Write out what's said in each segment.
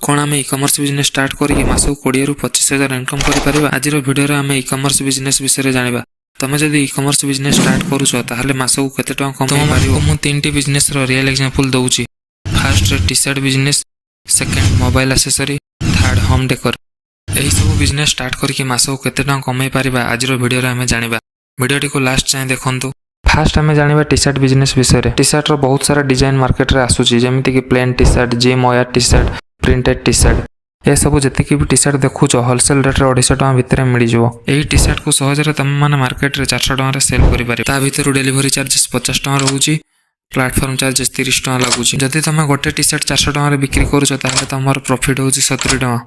କ'ଣ ଆମେ e commerce business start କରିକି ମାସକୁ 20ରୁ 25 ହଜାର ଇନକମ୍ କରିପାରିବା? ଆଜିର ଭିଡ଼ିଓରେ ଆମେ ଇ କମର୍ସ ବିଜନେସ୍ ବିଷୟରେ ଜାଣିବା। ତମେ ଯଦି ଇ କମର୍ସ ବିଜନେସ୍ ଷ୍ଟାର୍ଟ କରୁଛ, ତାହେଲେ ମାସକୁ କେତେ ଟଙ୍କା କମାଇ ପାରିବ? ମୁଁ ତିନିଟି ବିଜନେସ୍ର ରିଏଲ୍ ଏକ୍ଜାମ୍ପଲ୍ ଦେଉଛି। ଫାର୍ଷ୍ଟରେ T shirt business, second mobile accessory, third home decor। ଏହିସବୁ ବିଜନେସ୍ ଷ୍ଟାର୍ଟ କରିକି ମାସକୁ କେତେ ଟଙ୍କା କମାଇ ପାରିବା, ଆଜିର ଭିଡ଼ିଓରେ ଆମେ ଜାଣିବା। ଭିଡ଼ିଓଟିକୁ ଲାଷ୍ଟ ଯାଏଁ ଦେଖନ୍ତୁ। ଫାର୍ଷ୍ଟ ଆମେ ଜାଣିବା ଟି ସାର୍ଟ ବିଜନେସ୍ ବିଷୟରେ। ଟି ସାର୍ଟର ବହୁତ ସାରା ଡିଜାଇନ୍ ମାର୍କେଟରେ ଆସୁଛି, ଯେମିତିକି plain T shirt, gym wear T shirt, printed T shirt। ଏସବୁ ଯେତିକି ବି ଟି ସାର୍ଟ ଦେଖୁଛ, ହୋଲସେଲ୍ ରେଟ୍ରେ 250 ଟଙ୍କା ଭିତରେ ମିଳିଯିବ। ଏହି ଟି ସାର୍ଟକୁ ସହଜରେ ତମେମାନେ ମାର୍କେଟରେ 400 ଟଙ୍କାରେ ସେଲ୍ କରିପାରିବ। ତା ଭିତରୁ ଡେଲିଭରି ଚାର୍ଜେସ୍ 50 ଟଙ୍କା ରହୁଛି, ପ୍ଲାଟଫର୍ମ ଚାର୍ଜେସ୍ 30 ଟଙ୍କା ଲାଗୁଛି। ଯଦି ତମେ ଗୋଟେ ଟି ସାର୍ଟ 400 ଟଙ୍କାରେ ବିକ୍ରି କରୁଛ, ତାହେଲେ ତମର ପ୍ରଫିଟ୍ ହେଉଛି 70 ଟଙ୍କା।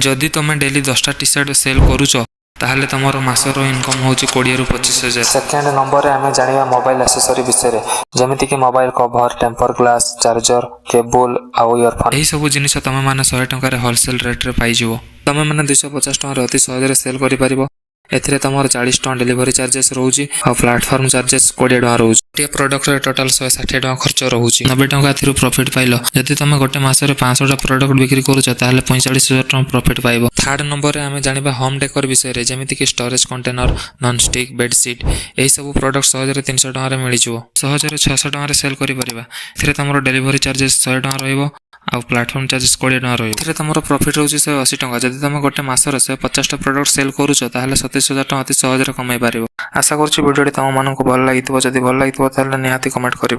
ଯଦି ତମେ ଡେଲି 10ଟା ଟି ସାର୍ଟ ସେଲ୍ କରୁଛ, ତାହେଲେ ତମର ମାସର ଇନକମ୍ ହେଉଛି 20ରୁ 25 ହଜାର। ସେକେଣ୍ଡ ନମ୍ବରରେ ଆମେ ଜାଣିବା ମୋବାଇଲ ଆସେସରି ବିଷୟରେ, ଯେମିତିକି mobile cover, temper glass, charger, cable ଆଉ ଇୟରଫୋନ୍। ଏହି ସବୁ ଜିନିଷ ତମେମାନେ 100 ଟଙ୍କାରେ ହୋଲସେଲ୍ ରେଟ୍ରେ ପାଇଯିବ। ତମେମାନେ 250 ଟଙ୍କାରେ ଅତି ସହଜରେ ସେଲ୍ କରିପାରିବ। ଏଥିରେ ତମର 40 ଟଙ୍କା ଡେଲିଭରି ଚାର୍ଜେସ୍ ରହୁଛି ଆଉ ପ୍ଲାଟଫର୍ମ ଚାର୍ଜେସ୍ 20 ଟଙ୍କା ରହୁଛି। ଗୋଟିଏ ପ୍ରଡକ୍ଟରେ ଟୋଟାଲ 160 ଟଙ୍କା ଖର୍ଚ୍ଚ ରହୁଛି। 90 ଟଙ୍କା ଏଥିରୁ ପ୍ରଫିଟ୍ ପାଇଲ। ଯଦି ତମେ ଗୋଟେ ମାସରେ 500ଟା ପ୍ରଡକ୍ଟ ବିକ୍ରି କରୁଛ, ତାହେଲେ 45,000 ଟଙ୍କା ପ୍ରଫିଟ୍ ପାଇବ। ଥାର୍ଡ ନମ୍ବରରେ ଆମେ ଜାଣିବା ହୋମ୍ ଡେକର ବିଷୟରେ, ଯେମିତିକି ଷ୍ଟୋରେଜ କଣ୍ଟେନର, ନନଷ୍ଟିକ୍, ବେଡସିଟ୍। ଏହି ସବୁ ପ୍ରଡକ୍ଟ ସହଜରେ 300 ଟଙ୍କାରେ ମିଳିଯିବ। ସହଜରେ 600 ଟଙ୍କାରେ ସେଲ୍ କରିପାରିବା। ଏଥିରେ ତମର ଡେଲିଭରି ଚାର୍ଜେସ୍ 100 ଟଙ୍କା ରହିବ ଆଉ ପ୍ଲାଟଫର୍ମ ଚାର୍ଜେସ୍ 20 ଟଙ୍କା ରହିବ। ଏଥିରେ ତମର ପ୍ରଫିଟ୍ ରହୁଛି 180 ଟଙ୍କା। ଯଦି ତମେ ଗୋଟେ ମାସରେ 150ଟା ପ୍ରଡକ୍ଟ ସେଲ୍ କରୁଛ, ତାହେଲେ 27,000 ଟଙ୍କା ଅତି ସହଜରେ କମାଇ ପାରିବ। ଆଶା କରୁଛି ଭିଡ଼ିଓଟି ତମମାନଙ୍କୁ ଭଲ ଲାଗିଥିବ। ଯଦି ଭଲ ଲାଗିଥିବ, ତାହେଲେ ନିହାତି କମେଣ୍ଟ କରିବ।